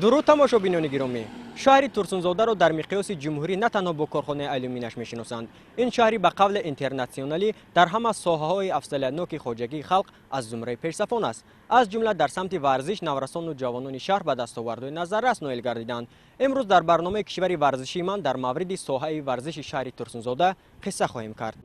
Дуруд, тамошобинони гиромӣ. Шаҳри Турсунзодаро дар миқёси ҷумҳурӣ на танҳо бо корхонаи алюминаш мешиносанд. Ин шаҳри ба қавли интернатсионалӣ дар ҳама соҳаҳои афзалиятноки хоҷагии халқ аз зумраи пешсафон аст. Аз ҷумла дар самти варзиш наврасону ҷавонони шаҳр ба дастовардҳои назаррас ноил гардиданд. Имрӯз дар барномаи кишвари варзишии ман дар мавриди соҳаи варзиши шаҳри Турсунзода қисса хоҳем кард.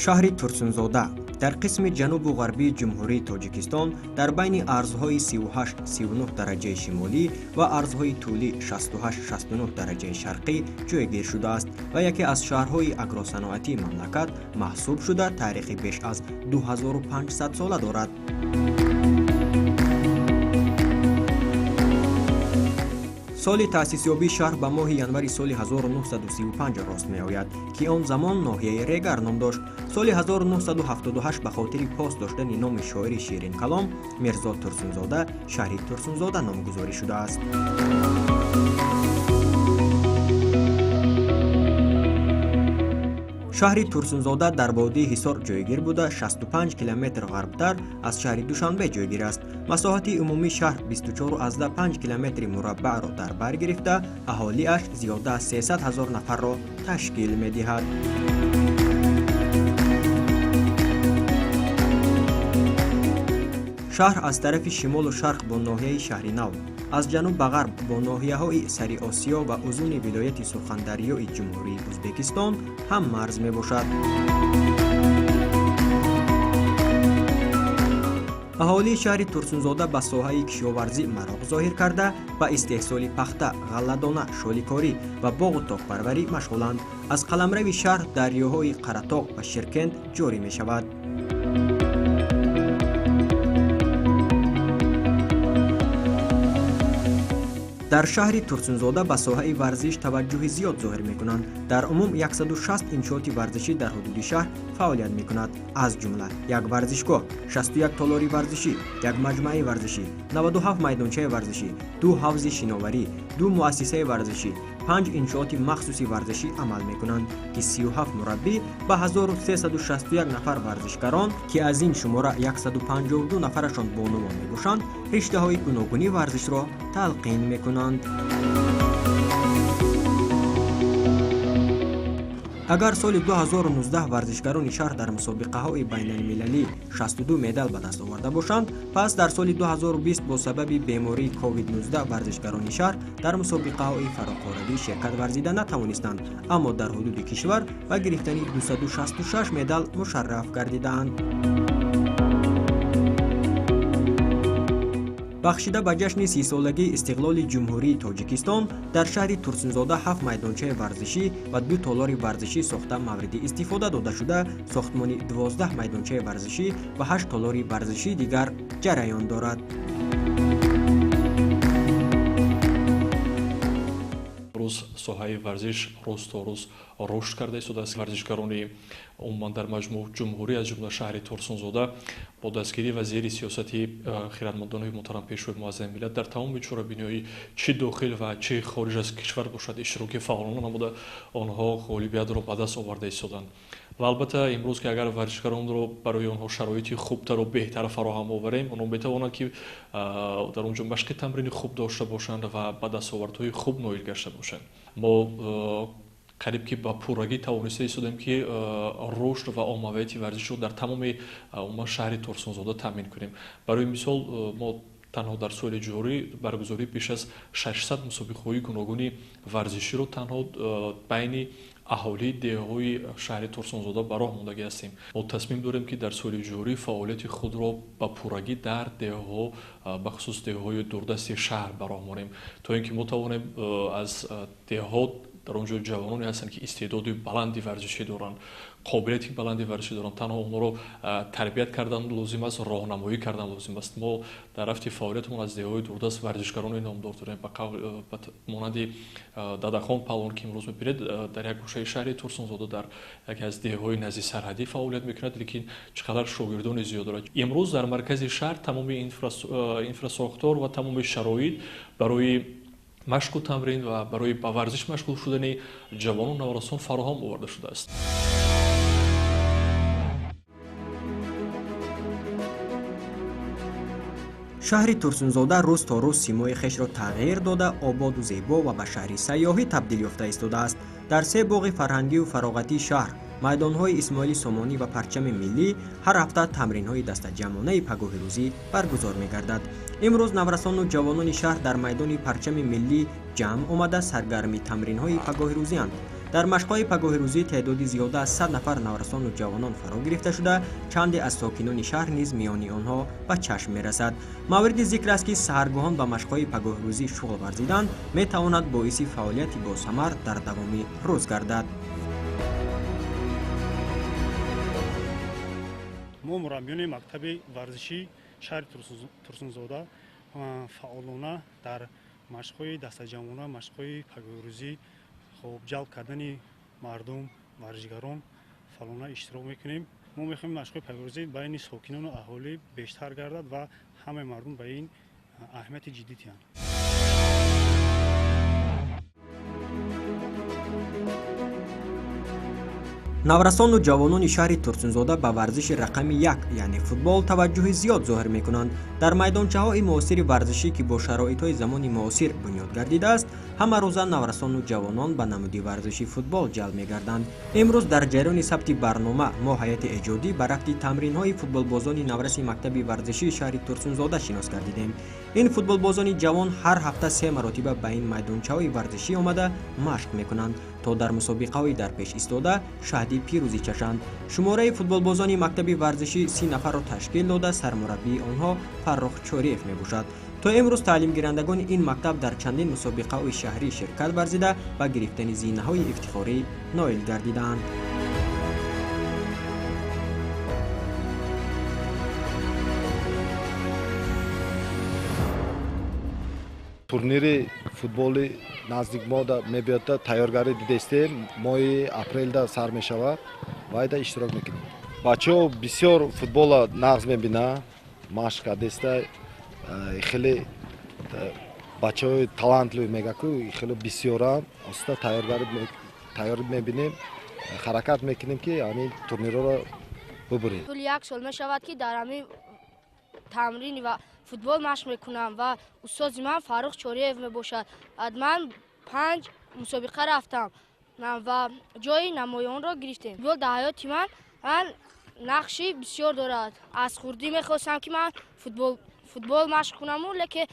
Шаҳри Турсунзода дар қисми ҷанубу ғарбии Ҷумҳурии Тоҷикистон дар байни арзҳои 38-39 дараҷаи шимолӣ ва арзҳои тӯлӣ 68-69 дараҷаи шарқӣ ҷойгир шудааст ва яке аз шаҳрҳои агросаноатии мамлакат маҳсуб шуда, таърихи беш аз 2500 сола дорад. Соли таъсисёбии шаҳр ба моҳи январи соли 1935 рост меояд, ки он замон ноҳияи Регар ном дошт. Соли 1978 ба хотири пос доштани номи шоири ширинкалом Мирзо Турсунзода шаҳри Турсунзода номгузорӣ шудааст. Шаҳри Турсунзода дар водии Ҳисор ҷойгир буда, 65 километр ғарбтар аз шаҳри Душанбе ҷойгир аст. Масоҳати умумии шаҳр 24,5 километри мураббаъро дар бар гирифта, аҳолиаш зиёда аз 300 ҳазор нафарро ташкил медиҳад. Шаҳр аз тарафи шимолу шарқ бо ноҳияи Шаҳринав, аз ҷануб ба ғарб бо ноҳияҳои Сариосиё ва Узуни вилояти Сурхандарёи Ҷумҳурии Ӯзбекистон ҳам марз мебошад. Аҳолии шаҳри Турсунзода ба соҳаи кишоварзӣ мароқ зоҳир карда, ба истеҳсоли пахта, ғалладона, шоликорӣ ва боғу токпарварӣ машғуланд. Аз қаламрави шаҳр дарёҳои Қаратоғ ва Ширкенд ҷорӣ мешавад. Дар шаҳри Турсунзода ба соҳаи варзиш таваҷҷӯҳи зиёд зоҳир мекунанд. Дар умум 160 иншооти варзишӣ дар ҳудуди шаҳр фаъолият мекунад, аз ҷумла як варзишгоҳ, 61 толори варзишӣ, як маҷмӯаи варзишӣ, 97 майдончаи варзишӣ, ду ҳавзи шиноварӣ, ду муассисаи варзишӣ, панҷ иншооти махсуси варзишӣ амал мекунанд, ки 37 мураббӣ ба 1361 нафар варзишгарон, ки аз ин шумора 152 нафарашон бонувон мебошанд, риштаҳои гуногуни варзишро талқин мекунанд. Агар соли 2019 варзишгарони шаҳр дар мусобиқаҳои байналмилалӣ 62 медал ба даст оварда бошанд, пас дар соли 2020 бо сабаби бемории COVID-19 варзишгарони шаҳр дар мусобиқаҳои фароқоравӣ ширкат варзида натавонистанд, аммо дар ҳудуди кишвар ба гирифтани 266 медал мушарраф гардидаанд. Бахшида ба ҷашни 30-солагии истиқлоли Ҷумҳурии Тоҷикистон дар шаҳри Турсунзода 7 майдончаи варзишӣ ва 2 толори варзишӣ сохта мавриди истифода дода шуда, сохтмони 12 майдончаи варзишӣ ва 8 толори варзишии дигар ҷараён дорад. Рӯз соҳаи варзиш рӯз то рӯз рушд карда истодааст. Варзишгарони умуман дар маҷмӯъ ҷумҳурӣ, аз ҷумла шаҳри Турсунзода, бо дастгирӣ ва зери сиёсати хиратмандонаи муҳтарам Пешвои муаззами миллат дар тамоми чорабиниҳои чӣ дохил ва чӣ хориҷ аз кишвар бошад иштироки фаъолона намуда, онҳо ғолибиятро ба даст оварда истоданд. Ва албатта имрӯз ки агар варзишгаронро барои онҳо шароити хубтару беҳтар фароҳам оварем, онҳо метавонанд ки дар он ҷо машқи тамрини хуб дошта бошанд ва ба дастовардҳои хуб ноил гашта бошанд. Мо қариб ки ба пуррагӣ тавониста истодем, ки рушд ва оммавияти варзишро дар тамоми умуман шаҳри Турсунзода таъмин кунем. Барои мисол, мо танҳо дар соли ҷорӣ баргузории беш аз 600 мусобиқаҳои гуногуни варзиширо танҳо байни аҳолии деҳаҳои шаҳри Турсунзода ба роҳ мондагӣ ҳастем. Мо тасмим дорем, ки дар соли ҷорӣ фаъолияти худро ба пуррагӣ дар деҳаҳо, бахусус деҳаҳои дурдасти шаҳр ба роҳ монем, то ин ки мо тавонем аз деҳот дар он ҷо ҷавононе ҳастанд, ки истеъдоди баланди варзишӣ доранд, қобилияти баланди варзишӣ доранд. Танҳо онҳоро тарбият кардан лозим аст, роҳнамоӣ кардан лозим аст. Мо дар рафти фаъолиятамон аз деҳаҳои дурдаст варзишгарони номдор дорем, ба монанди Дадахон Палвон, ки имрӯз мебинед дар як гӯшаи шаҳри Турсунзода дар яке аз деҳаҳои назди сарҳадӣ фаъолият мекунад, лекин чӣ қадар шогирдони зиёд дорад. Имрӯз дар маркази шаҳр тамоми инфрасохтор ва тамоми шароит барои машқу тамрин ва барои ба варзиш машғул шудани ҷавону наврасон фароҳам оварда шудааст. Шаҳри Турсунзода рӯз то рӯз симои хешро тағйир дода, ободу зебо ва ба шаҳри сайёҳӣ табдил ёфта истодааст. Дар се боғи фарҳангию фароғатии шаҳр, майдонҳои Исмоили Сомонӣ ва парчами миллӣ ҳар ҳафта тамринҳои дастаҷамъонаи пагоҳирӯзӣ баргузор мегардад. Имрӯз наврасону ҷавонони шаҳр дар майдони парчами миллӣ ҷамъ омада саргарми тамринҳои пагоҳирӯзианд. Дар машқҳои пагоҳирӯзӣ теъдоди зиёда аз 100 нафар наврасону ҷавонон фаро гирифта шуда, чанде аз сокинони шаҳр низ миёни онҳо ба чашм мерасад. Мавриди зикр аст, ки саҳаргоҳон ба машқҳои пагоҳирӯзӣ шуғл варзидан метавонад боиси фаъолияти босамар дар давоми рӯз гардад. Мо мураббиёни мактаби варзишии шаҳри Турсунзода фаъолона дар машқҳои дастаҷамъона, машқҳои пагоҳирӯзӣ, хоб ҷалб кардани мардум, варзишгарон фаъолона иштирок мекунем. Мо мехоҳем машқҳои пагоҳирӯзӣ байни сокинону аҳолӣ бештар гардад ва ҳамаи мардум ба ин аҳамияти ҷиддӣ диҳанд. Наврасону ҷавонони шаҳри Турсунзода ба варзиши рақами як, яъне футбол, таваҷҷӯҳи зиёд зоҳир мекунанд. Дар майдончаҳои муосири варзишӣ, ки бо шароитҳои замони муосир бунёд гардидааст, ҳамарӯза наврасону ҷавонон ба намуди варзиши футбол ҷалб мегарданд. Имрӯз дар ҷараёни сабти барнома мо ҳайати эҷодӣ ба рафти тамринҳои футболбозони навраси мактаби варзишии шаҳри Турсунзода шинос гардидем. Ин футболбозони ҷавон ҳар ҳафта се маротиба ба ин майдончаҳои варзишӣ омада машқ мекунанд, то дар мусобиқаҳои дар пеш истода шаҳди пирӯзӣ чашанд. Шумораи футболбозони мактаби варзишӣ 30 нафарро ташкил дода, сармураббии онҳо Фаррух Чориев мебошад. То имрӯз таълимгирандагони ин мактаб дар чандин мусобиқаҳои шаҳрӣ ширкат варзида ба гирифтани зинаҳои ифтихорӣ ноил гардидаанд. Турнири футболи наздик мо мебиёдда тайёргарӣ дидестем, моҳи апрелда сар мешавад, вайда иштирок мекунем. Бачаҳо бисёр футбола нағз мебинанд, машқ кардеста, хеле бачаҳои талантлӣ мегаку, хеле бисёранд, оста тайёр мебинем, ҳаракат мекунем, ки ҳамин турнирҳоро бубурем. Тӯли як сол мешавад, ки дар ҳамин тамрини ва футбол машқ мекунам ва устози ман Фаррух Чориев мебошад. Ман 5 мусобиқа рафтам ва ҷои намоёнро гирифтем. Футбол дар ҳаёти ман нақши бисёр дорад. Аз хурдӣ мехостам, ки ман футбол машқ кунаму, лекин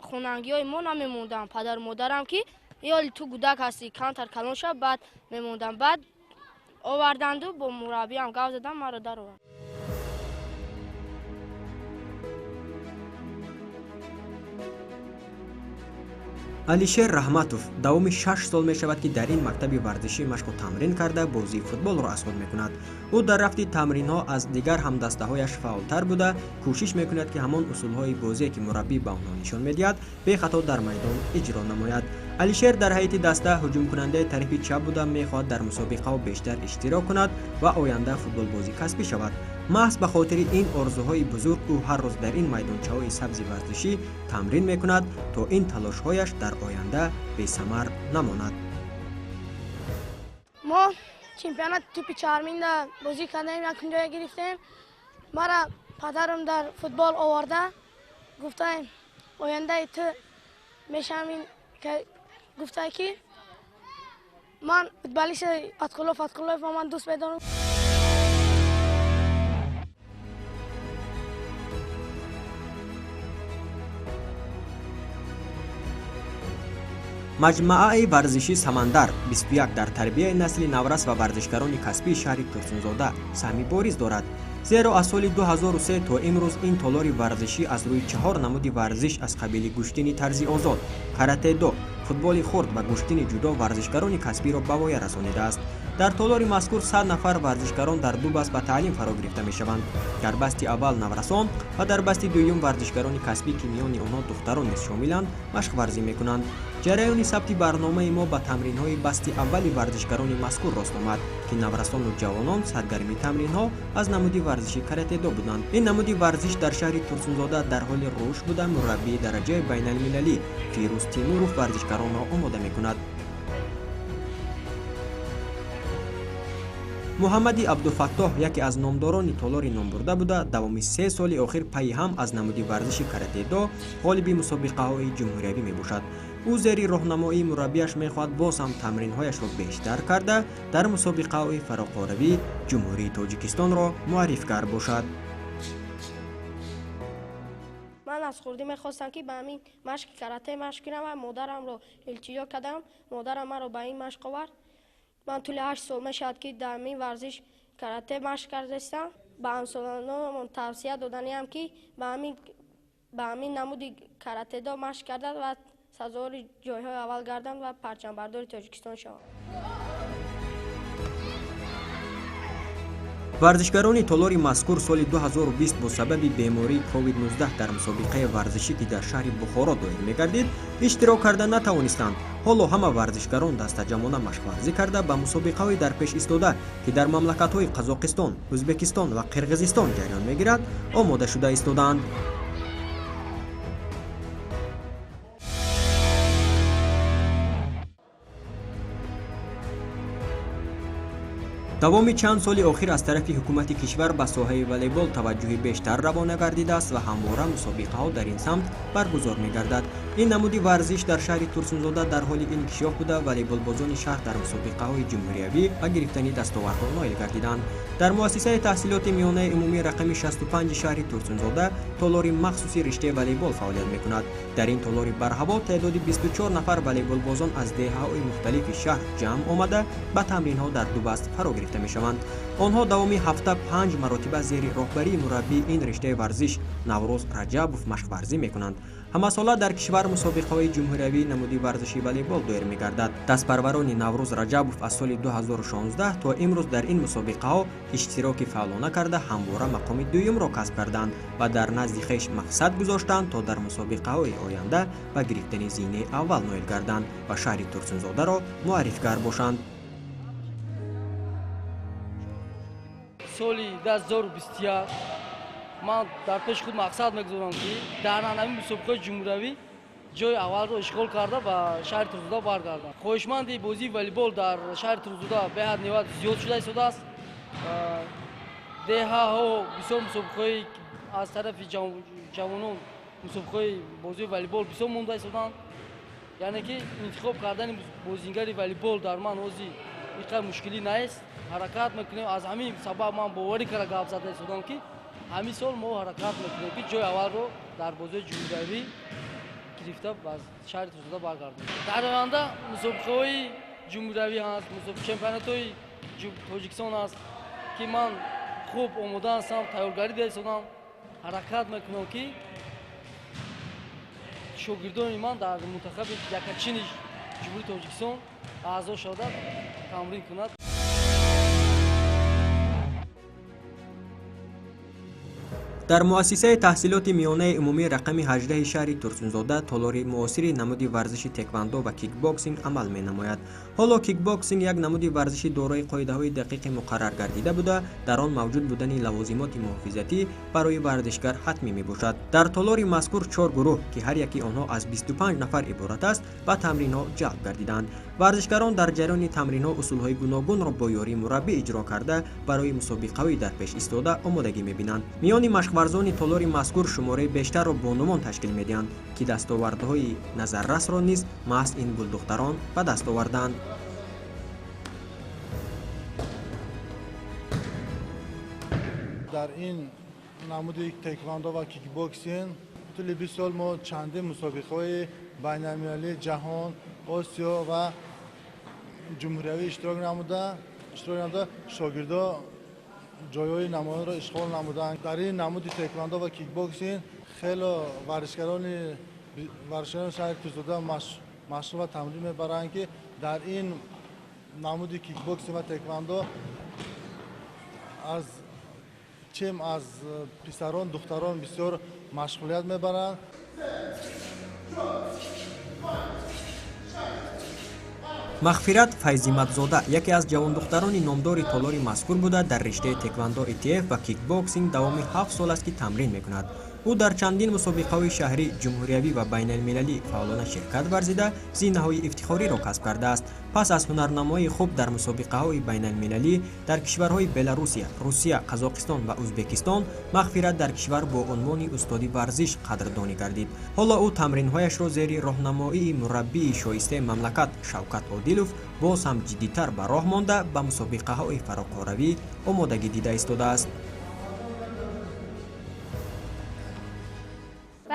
хонангиҳои мо намемонданд. Падару модарам, ки ёли ту гудак ҳастӣ, камтар калон шав, баъд мемондам. Баъд оварданду бо мураббиам гап задам, маро даровард. Алишер Раҳматов давоми 6 сол мешавад, ки дар ин мактаби варзишӣ машқу тамрин карда бозии футболро аз худ мекунад. Ӯ дар рафти тамринҳо аз дигар ҳамдастаҳояш фаъолтар буда, кӯшиш мекунад, ки ҳамон усулҳои бозие, ки мураббӣ ба онҳо нишон медиҳад, бехато дар майдон иҷро намояд. Алишер дар ҳайати даста ҳуҷумкунандаи тарафи чап буда, мехоҳад дар мусобиқаҳо бештар иштирок кунад ва оянда футболбози касбӣ шавад. Маҳз ба хотири ин орзуҳои бузург ӯ ҳар рӯз дар ин майдончаҳои сабзи варзишӣ тамрин мекунад, то ин талошҳояш дар оянда бесамар намонад. Мо чемпионати тӯпи чарминда бозӣ кардем, якум ҷоя гирифтем. Мара падарам дар футбол оварда, гуфтаем ояндаи ту мешавам. Гуфта, ки ман футболисти Фатқулло Фатқуллоев ман дӯст медорам. Маҷмааи варзишии Самандар 21 дар тарбияи насли наврас ва варзишгарони касбии шаҳри Турсунзода саҳми бориз дорад. Зеро аз соли 2003 то имрӯз ин толори варзишӣ аз рӯи 4 намуди варзиш аз қабили гӯштини тарзи озод, каратэ-до, футболи хурд ва гӯштини ҷудо варзишгарони касбиро ба воя расонидааст. Дар толори мазкур 100 нафар варзишгарон дар ду баст ба таълим фаро гирифта мешаванд. Дар басти аввал наврасон ва дар басти дуюм варзишгарони касбӣ, ки миёни онҳо духтарон низ шомиланд, машқварзӣ мекунанд. Ҷараёни сабти барномаи мо ба тамринҳои басти аввали варзишгарони мазкур рост омад, ки наврасону ҷавонон саргарми тамринҳо аз намуди варзиши каратэ-до буданд. Ин намуди варзиш дар шаҳри Турсунзода дар ҳоли рушд буда, мураббии дараҷаи байналмилалӣ Фирӯз Тимуров варзишгаронро омода мекунад. Муҳаммади Абдуфаттоҳ яке аз номдорони толори номбурда буда, давоми 3 соли охир пайи ҳам аз намуди варзиши каратедо ғолиби мусобиқаҳои ҷумҳуриявӣ мебошад. Ӯ зери роҳнамоии мураббияш мехоҳад боз ҳам тамринҳояшро бештар карда, дар мусобиқаҳои фароқоравӣ Ҷумҳурии Тоҷикистонро муаррифгар бошад. Ман аз хурдӣ мехостам, ки ба ҳамин машқи карате машқ кунам ва модарамро илтиҷо кардам. Модарам маро ба ин машқ овард. Ман тӯли 8 сол мешавад, ки дар ҳамин варзиш карате машқ кардаистам. Ба ҳамсолонамон тавсия доданиам, ки ба ҳамин намуди каратедо машқ карданд ва сазовори ҷойҳои аввал гарданд ва парчамбардори Тоҷикистон шаванд. Варзишгарони толори мазкур соли 2020 бо сабаби бемории COVID-19 дар мусобиқаи варзишӣ, ки дар шаҳри Бухоро доир мегардид, иштирок карда натавонистанд. Ҳоло ҳама варзишгарон дастаҷамона машқварзӣ карда ба мусобиқаҳои дар пеш истода, ки дар мамлакатҳои Қазоқистон, Ӯзбекистон ва Қирғизистон ҷараён мегирад, омода шуда истодаанд. Давоми чанд соли охир аз тарафи ҳукумати кишвар ба соҳаи волейбол таваҷҷӯҳи бештар равона гардидааст ва ҳамвора мусобиқаҳо дар ин самт баргузор мегардад. Ин намуди варзиш дар шаҳри Турсунзода дар ҳоли инкишоф буда, волейболбозони шаҳр дар мусобиқаҳои ҷумҳуриявӣ ба гирифтани дастовардҳо ноил гардиданд. Дар муассисаи таҳсилоти миёнаи умумии рақами 65 шаҳри Турсунзода толори махсуси риштаи волейбол фаъолият мекунад. Дар ин толори барҳаво теъдоди 24 нафар волейболбозон аз деҳаҳои мухталифи шаҳр ҷамъ омада ба тамринҳо дар ду баст фаро гирифта мешаванд. Онҳо давоми ҳафта 5 маротиба зери роҳбарии мураббии ин риштаи варзиш Наврӯз Раҷабов машқварзӣ мекунанд. Ҳамасола дар кишвар мусобиқаҳои ҷумҳуриявии намуди варзиши волейбол доир мегардад. Дастпарварони Наврӯз Раҷабов аз соли 2016 то имрӯз дар ин мусобиқаҳо иштироки фаъолона карда, ҳамвора мақоми дуюмро касб карданд ва дар назди хеш мақсад гузоштанд, то дар мусобиқаҳои оянда ба гирифтани зинаи аввал ноил гарданд ва шаҳри Турсунзодаро муаррифгар бошанд. Соли 2021 ман дар пеши худ мақсад мегузорам, ки дар ҳамин мусобиқаи ҷумҳуриявӣ ҷои аввалро ишғол карда ба шаҳри Турсунзода баргардам. Хоҳишманди бозии волейбол дар шаҳри Турсунзода беҳад ниҳоят зиёд шуда истодааст. Деҳаҳо бисёр мусобиқаҳои аз тарафи ҷавонон мусобиқаҳои бозии волейбол бисёр монда истоданд. Яъне ки интихоб кардани бозингари волейбол дар ман ҳозир ин қадр мушкилӣ нест. Ҳаракат мекунем. Аз ҳамин сабаб ман боварӣ карда гап зада истодам, ки ҳамин сол мо ҳаракат мекунем, ки ҷои аввалро дар бозиҳои ҷумҳуриявӣ гирифта ба шаҳри Турсунзода баргардонем. Дар оянда мусобиқаҳои ҷумҳуриявӣ ҳаст, чемпионатҳои Тоҷикистон ҳаст, ки ман хуб омода ҳастам, тайёргарӣ дида истодам. Ҳаракат мекунам, ки шогирдони ман дар мунтахаби якачини Ҷумҳурии Тоҷикистон аъзо шуда тамрин кунад. Дар муассисаи таҳсилоти миёнаи умумии рақами 18 шаҳри Турсунзода толори муосири намуди варзиши теквандо ва кикбоксинг амал менамояд. Ҳоло кикбоксинг як намуди варзиши дорои қоидаҳои дақиқи муқаррар гардида буда, дар он мавҷуд будани лавозимоти муҳофизатӣ барои варзишгар ҳатмӣ мебошад. Дар толори мазкур 4 гурӯҳ, ки ҳар яки онҳо аз 25 нафар иборат аст, ба тамринҳо ҷалб гардиданд. Варзишгарон дар ҷараёни тамринҳо усулҳои гуногунро бо ёрии мураббӣ иҷро карда, барои мусобиқаҳои дар пеш истода омодагӣ мебинанд. Миёни машқварзони толори мазкур шумораи бештарро бонувон ташкил медиҳанд, ки дастовардҳои назаррасро низ маҳз ин гулдухтарон ба даст оварданд. Дар ин намуди теквандо ва кикбоксинг тӯли 20 сол мо чандин мусобиқаҳои байналмилалӣ, ҷаҳон, Осиё ва ҷумҳуриявӣ иштирок намуда шогирдо ҷойҳои намоёнро ишғол намуданд. Дар ин намуди теквандо ва кикбоксинг хело варзишгарони шаҳри Турсунзода машғул ва тамрин мебаранд, ки дар ин намуди кикбоксинг ва теквандо аз чем аз писарон, духтарон бисёр машғулият мебаранд. Мағфират Файзиматзода яке аз ҷавондухтарони номдори толори мазкур буда, дар риштаи теквандо ETF ва кикбоксинг давоми 7 сол аст, ки тамрин мекунад. Ӯ дар чандин мусобиқаҳои шаҳрӣ, ҷумҳуриявӣ ва байналмилалӣ фаъолона ширкат варзида, зинаҳои ифтихориро касб кардааст. Пас аз ҳунарнамоии хуб дар мусобиқаҳои байналмилалӣ дар кишварҳои Беларусия, Русия, Қазоқистон ва Ӯзбекистон, Мағфират дар кишвар бо унвони устоди варзиш қадрдонӣ гардид. Ҳоло ӯ тамринҳояшро зери роҳнамоии мураббии шоистаи мамлакат Шавкат Одилов боз ҳам ҷиддитар ба роҳ монда, ба мусобиқаҳои фароқоравӣ омодагӣ дида истодааст.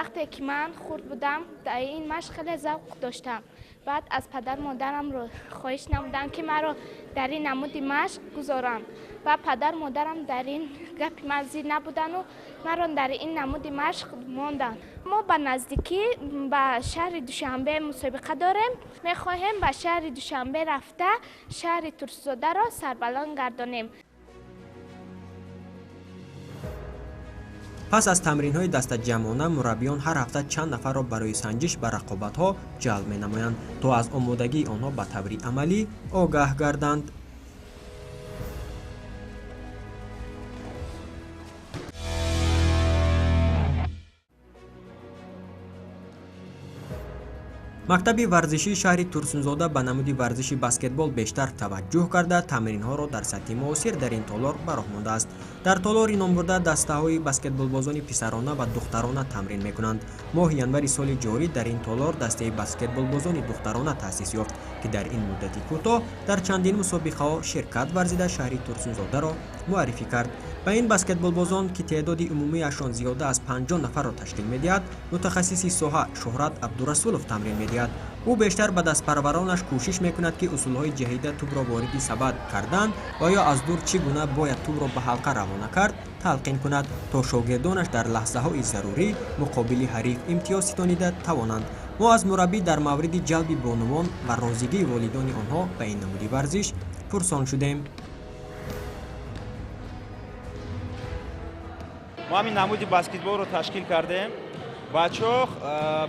Вақте ки ман хурд будам, дар ин машқ хеле завқ доштам. Баъд аз падар модарамро хоҳиш намудам, ки маро дар ин намуди машқ гузоранд. Ва падар модарам дар ин гапи ман зид набудану маро дар ин намуди машқ монданд. Мо ба наздикӣ ба шаҳри Душанбе мусобиқа дорем. Мехоҳем ба шаҳри Душанбе рафта шаҳри Турсунзодаро сарбаланд гардонем. Пас аз тамринҳои дастаҷамъона мураббиён ҳар ҳафта чанд нафарро барои санҷиш ба рақобатҳо ҷалб менамоянд, то аз омодагии онҳо ба таври амалӣ огаҳ гарданд. Мактаби варзишии шаҳри Турсунзода ба намуди варзиши баскетбол бештар таваҷҷӯҳ карда, тамринҳоро дар сатҳи муосир дар ин толор ба роҳ мондааст. Дар толори номбурда дастаҳои баскетболбозони писарона ва духтарона тамрин мекунанд. Моҳи январи соли ҷорӣ дар ин толор дастаи баскетболбозони духтарона таъсис ёфт, ки дар ин муддати кӯтоҳ дар чандин мусобиқаҳо ширкат варзида шаҳри Турсунзодаро муаррифӣ кард. Ба ин баскетболбозон, ки теъдоди умумиашон зиёда аз 50 нафарро ташкил медиҳад, мутахассиси соҳа Шӯҳрат Абдурасулов тамрин медиҳад. Ӯ бештар ба дастпарваронаш кӯшиш мекунад, ки усулҳои ҷаҳида тӯбро вориди сабад кардан ва ё аз дур чӣ гуна бояд тӯбро ба ҳалқа равона кард талқин кунад, то шогирдонаш дар лаҳзаҳои зарурӣ муқобили ҳариф имтиёз ситонида тавонанд. Мо аз мураббӣ дар мавриди ҷалби бонувон ва розигии волидони онҳо ба ин намуди варзиш пурсон шудем. Мо ҳамин намуди баскетболро ташкил кардем.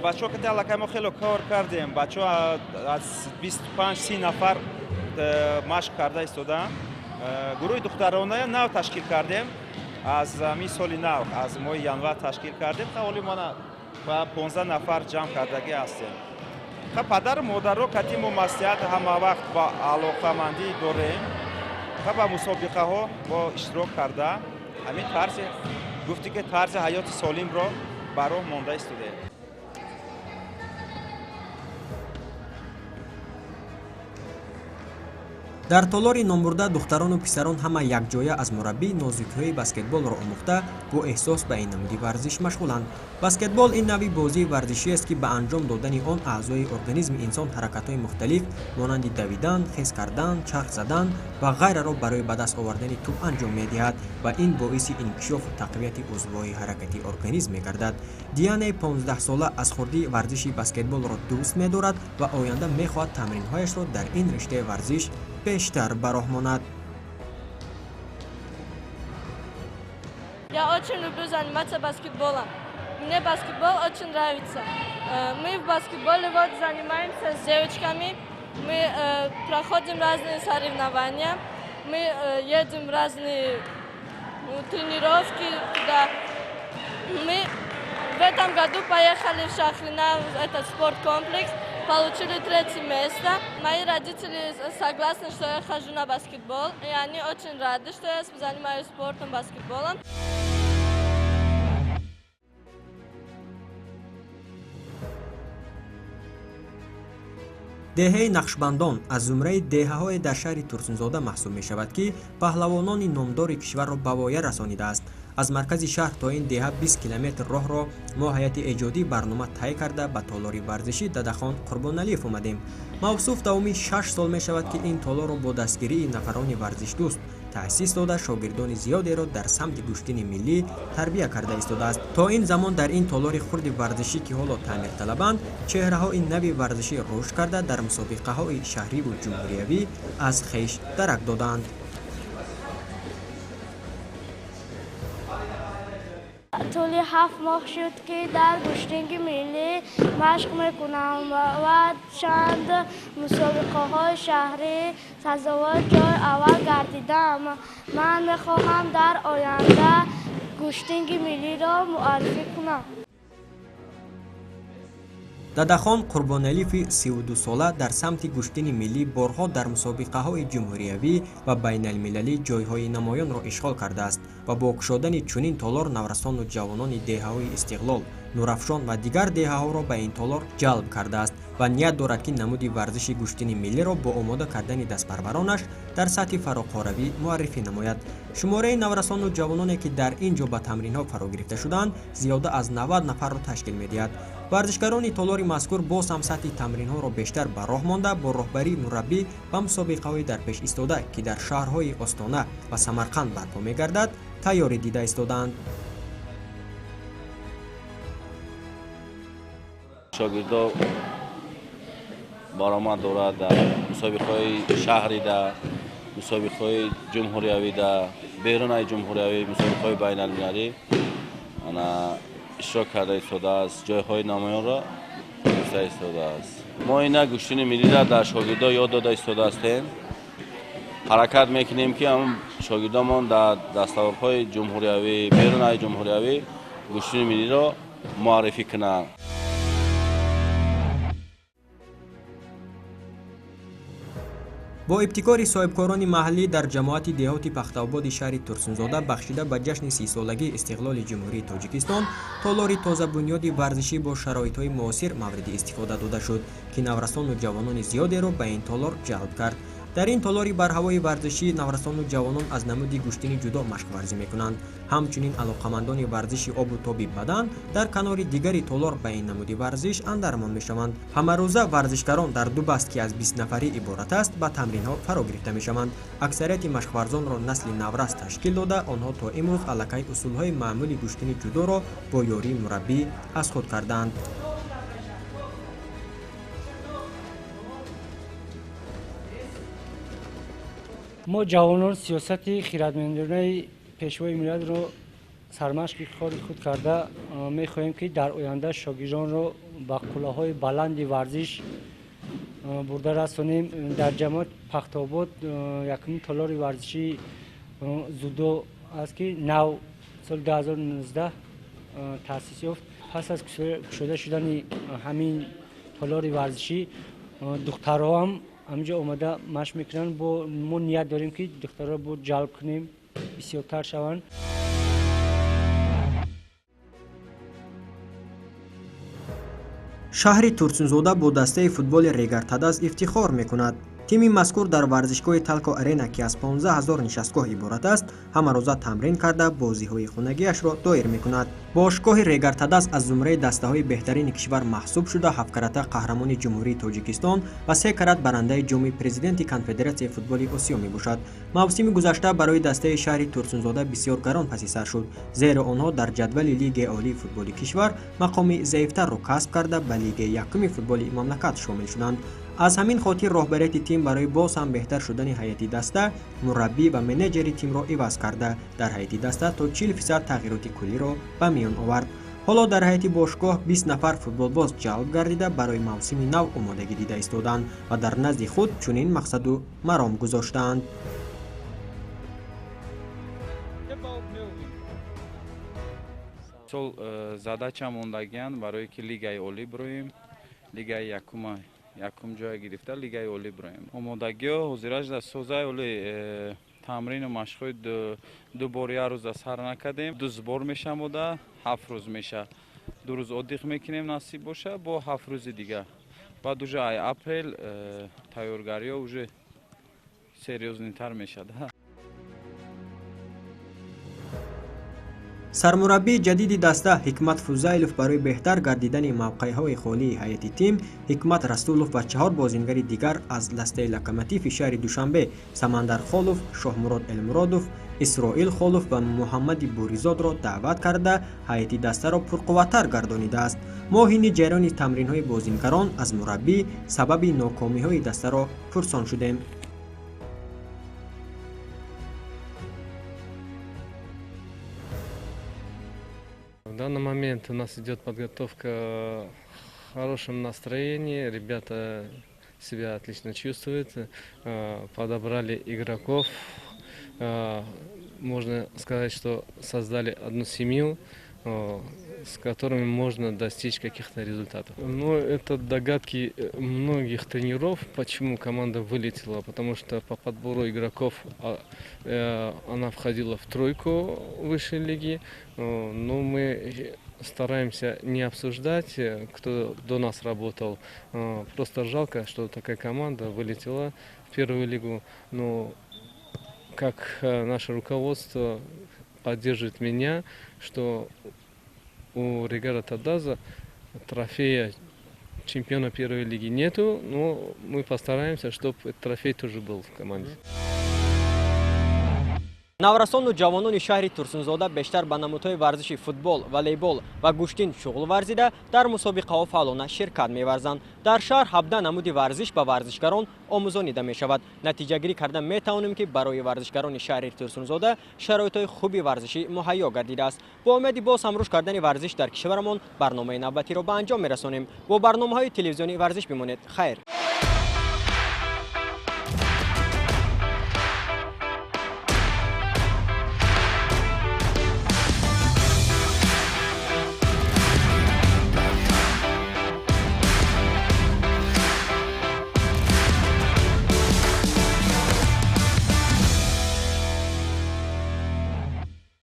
Бачаҳо ки аллакай мо хеле кор кардем, бачаҳо аз 25-30 нафар машқ карда истодаанд. Гурӯҳи духтарона нав ташкил кардем, аз ҳамин соли нав, аз моҳи январ ташкил кардем. Ҳоли мо ба 15 нафар ҷамъ кардагӣ ҳастем. Падару модарро кати мо маслиҳат ҳама вақт ба алоқамандӣ дорем ва ба мусобиқаҳо бо иштирок карда ҳамин тарзи гуфтӣ ки тарзи ҳаёти солимро ба роҳ монда истодаем. Дар толори номбурда духтарону писарон ҳама якҷоя аз мураббӣ нозукиҳои баскетболро омӯхта, бо эҳсос ба ин намуди варзиш машғуланд. Баскетбол ин навъи бозии варзишиест, ки ба анҷом додани он аъзои организми инсон ҳаракатҳои мухталиф монанди давидан, хез кардан, чарх задан ва ғайраро барои ба даст овардани тӯб анҷом медиҳад ва ин боиси инкишофу тақвияти узвҳои ҳаракати организм мегардад. Дианаи 15-сола аз хурдӣ варзиши баскетболро дӯст медорад ва оянда мехоҳад тамринҳояшро дар ин риштаи варзиш бештар ба роҳ монад. Я очень люблю заниматься баскетболом. Мне баскетбол очень нравится. Мы в баскетболе вот занимаемся с девочками. Мы проходим разные соревнования. Мы едем в разные тренировки туда. Мы в этом году поехали в Шахрина, в этот спорткомплекс. Получили 3-е место. Мои родители согласны, что я хожу на баскетбол, и они очень рады, что я занимаюсь спортом, баскетболом. Деҳаи Нақшбандон аз зумраи деҳаҳое дар шаҳри Турсунзода маҳсуб мешавад, ки паҳлавонони номдори кишварро ба воя расонидааст. Аз маркази шаҳр то ин деҳа 20 километр роҳро мо ҳайати эҷодии барнома тай карда ба толори варзишӣ Дадахон Қурбоналиев омадем. Мавсуф давоми 6 сол мешавад, ки ин толорро бо дастгирии нафарони варзишдӯст таъсис дода, шогирдони зиёдеро дар самти гӯштини миллӣ тарбия карда истодааст. То ин замон дар ин толори хурди варзишӣ, ки ҳоло таъмирталабанд, чеҳраҳои нави варзишӣ рушд карда дар мусобиқаҳои шаҳриву ҷумҳуриявӣ аз хеш дарак додаанд. Тӯли 7 моҳ шуд, ки дар гӯштинги миллӣ машқ мекунам ва чанд мусобиқаҳои шаҳрӣ сазовори ҷои аввал гардидам. Ман мехоҳам дар оянда Гӯштинги миллиро муаррифӣ кунам. Дадахон Қурбоналиеви 32сола дар самти гӯштини миллӣ борҳо дар мусобиқаҳои ҷумҳуриявӣ ва байналмилалӣ ҷойҳои намоёнро ишғол кардааст ва бо кушодани чунин толор наврасону ҷавонони деҳаҳои Истиқлол, Нурафшон ва дигар деҳаҳоро ба ин толор ҷалб кардааст ва ният дорад, ки намуди варзиши гӯштини миллиро бо омода кардани дастпарваронаш дар сатҳи фароқоравӣ муаррифӣ намояд. Шумораи наврасону ҷавононе, ки дар ин ҷо ба тамринҳо фаро гирифта шудаанд, зиёда аз 90 нафарро ташкил медиҳад. Варзишгарони толори мазкур боз ҳам сатҳи тамринҳоро бештар ба роҳ монда, бо роҳбарии мураббӣ ва мусобиқаҳои дар пеш истода, ки дар шаҳрҳои Остона ва Самарқанд барпо мегардад, тайёрӣ дида истодаанд. Шогирдо баромад дорад дар мусобиқаҳои шаҳрида, мусобиқаҳои ҷумҳуриявида, берунаи ҷумҳуриявӣ, мусобиқаҳои байналмилалӣ ана иштирок карда истодааст, ҷойҳои намоёнро гирифта истодааст. Мо ина гӯштини миллиро дар шогирдо ёд дода истодаастем. Ҳаракат мекунем, ки ҳамн шогирдомон дар даставорҳои ҷумҳуриявӣ, берунаи ҷумҳуриявӣ гӯштини миллиро муаррифӣ кунанд. Бо ибтикори соҳибкорони маҳаллӣ дар ҷамоати деҳоти Пахтаободи шаҳри Турсунзода бахшида ба ҷашни 30-солагии истиқлоли Ҷумҳурии Тоҷикистон толори тозабунёди варзишӣ бо шароитҳои муосир мавриди истифода дода шуд, ки наврасону ҷавонони зиёдеро ба ин толор ҷалб кард. Дар ин толори барҳавои варзишӣ наврасону ҷавонон аз намуди гӯштини ҷудо машқварзӣ мекунанд. Ҳамчунин алоқамандони варзиши обу тоби бадан дар канори дигари толор ба ин намуди варзиш андармон мешаванд. Ҳамарӯза варзишгарон дар ду баст, ки аз 20 нафарӣ иборат аст, ба тамринҳо фаро гирифта мешаванд. Аксарияти машқварзонро насли наврас ташкил дода, онҳо то имрӯз аллакай усулҳои маъмули гӯштини ҷудоро бо ёрии мураббӣ аз худ кардаанд. Мо ҷавонон сиёсати хирадмандонаи пешвои миллатро сармашқи кори худ карда мехоҳем, ки дар оянда шогирдонро ба қуллаҳои баланди варзиш бурда расонем. Дар ҷамоат Пахтаобод якумин толори варзишии зудо аст, ки нав соли 2019 таъсис ёфт. Пас аз кушода шудани ҳамин толори варзишӣ духтарҳоам ҳаминҷо омада машқ мекунанд. Мо ният дорем, ки духтарро бо ҷалб кунем, бисёртар шаванд. Шаҳри Турсунзода бо дастаи футболи Регар-ТадАЗ ифтихор мекунад. Тими мазкур дар варзишгоҳи Талко Арена, ки аз 15 000 нишастгоҳ иборат аст, ҳамарӯза тамрин карда, бозиҳои хонагиашро доир мекунад. Бошгоҳи Регар-ТадАЗ аз зумраи дастаҳои беҳтарини кишвар маҳсуб шуда, ҳафткарата қаҳрамони Ҷумҳурии Тоҷикистон ва се карат барандаи ҷоми президенти Конфедератсияи футболи Осиё мебошад. Мавсими гузашта барои дастаи шаҳри Турсунзода бисёр гарон паси сар шуд, зеро онҳо дар ҷадвали Лигаи олии футболи кишвар мақоми заифтарро касб карда, ба лигаи якуми футболи мамлакат шомил шуданд. Аз ҳамин хотир роҳбарияти тим барои боз ҳам беҳтар шудани ҳайати даста мураббӣ ва менеҷери тимро иваз карда, дар ҳайати даста то 40% тағйироти куллиро ба миён овард. Ҳоло дар ҳайати бошгоҳ 20 нафар футболбоз ҷалб гардида, барои мавсими нав омодагӣ дида истодаанд ва дар назди худ чунин мақсаду маром гузоштаанд. Сол задача мондагиянд барое ки лигаи олӣ бироем, лигаи якум ҷоя гирифта, лигаи олӣ бироем. Омодагиҳо ҳозираш дар созаи олӣ тамрину машқҳои ду бор як рӯза сар накардем. Ду сбор мешамода, 7 рӯз меша. 2 рӯз отдих мекунем, насиб боша, бо 7 рӯзи дига. Баъд уже ай апрел тайёргариҳо уже серьёзнитар мешад. Сармураббии ҷадиди даста Ҳикмат Фузайлов барои беҳтар гардидани мавқеъҳои холии ҳайати тим Ҳикмат Расулов ва 4 бозингари дигар аз дастаи Локомотиви шаҳри Душанбе Самандар Холов, Шоҳмурод Элмуродов, Исроил Холов ва Муҳаммади Буризодро даъват карда, ҳайати дастаро пурқувваттар гардонидааст. Мо ҳини ҷараёни тамринҳои бозингарон аз мураббӣ сабаби нокомиҳои дастаро пурсон шудем. В данный момент у нас идет подготовка в хорошем настроении. Ребята себя отлично чувствуют, подобрали игроков. Можно сказать, что создали одну семью, с которыми можно достичь каких-то результатов. Но это догадки многих тренеров, почему команда вылетела, потому что по подбору игроков она входила в тройку высшей лиги, но мы стараемся не обсуждать, кто до нас работал. Просто жалко, что такая команда вылетела в первую лигу, но как наше руководство поддерживает меня, что у Регара ТадАЗа трофея чемпиона первой лиги нету, но мы постараемся, чтобы этот трофей тоже был в команде. Наврасону ҷавонони шаҳри Турсунзода бештар ба намудҳои варзиши футбол, волейбол ва гӯштин шуғл варзида, дар мусобиқаҳо фаъолона ширкат меварзанд. Дар шаҳр 17 намуди варзиш ба варзишгарон омӯзонида мешавад. Натиҷагирӣ карда метавонем, ки барои варзишгарони шаҳри Турсунзода шароитҳои хуби варзишӣ муҳайё гардидааст. Бо умеди боз ҳам рушд кардани варзиш дар кишварамон барномаи навбатиро ба анҷом мерасонем. Бо барномаҳои телевизионии варзиш бимонед. Хайр.